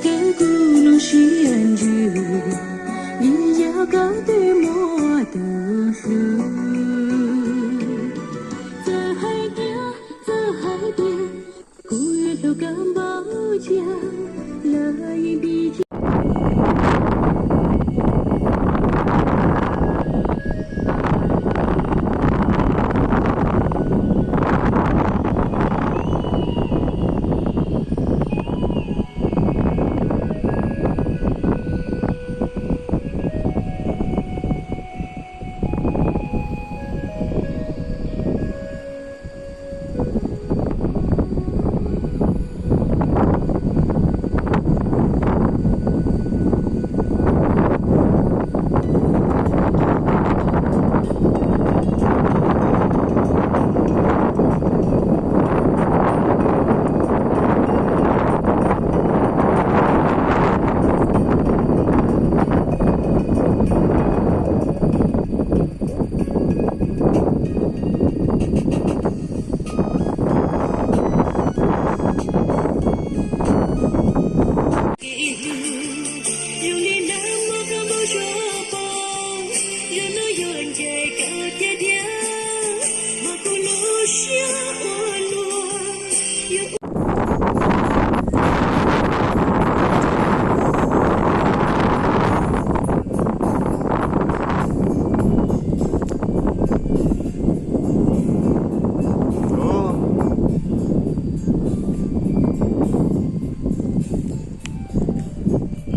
Kawg kuv lub siab ntsws, vim yog koj twb muaj tus hlub. Txawm hais tias, txawm hais tias, kuv yuav hlub koj npaum cas, lawv yeej dim tsis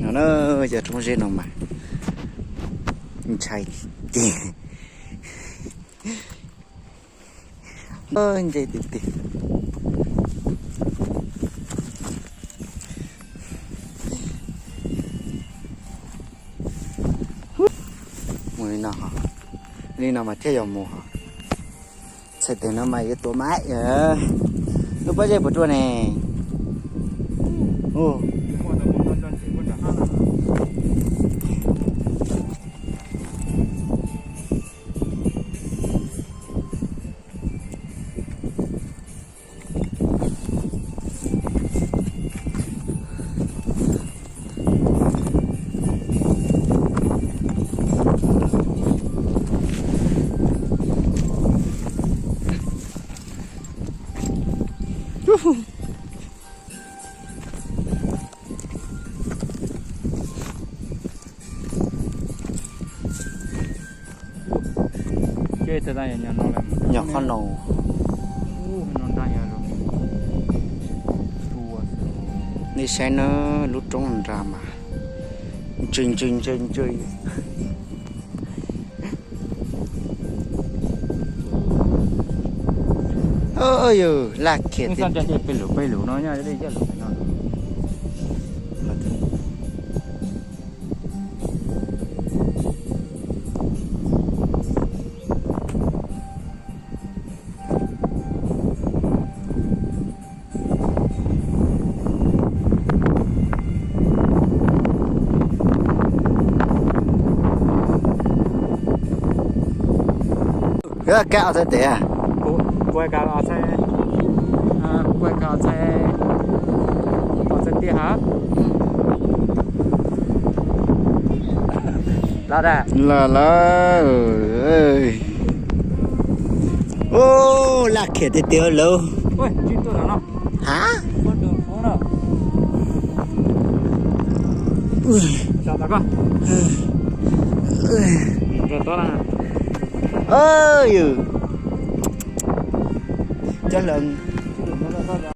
No na, cov roob zeb no mas ntshai tiag. Nce tiag tiag. Mus li no, li no mas thiaj yog mus. Txhais tes no mas yuav tuav mas, lub pob zeb puas ruaj ne. Nyom qhov no. Nej saib na, lub roob nrad mas ntsws ntsws ntsws ntsws. Yus laj khiam tiag. Kab os txhais tes. Kuv, kuv ka os txhais, kuv ka os txhais, os txhais tiag ha. Los lawm. Ub, laj khiam tiag tiag lawm. Ha? Yus, cov hluas.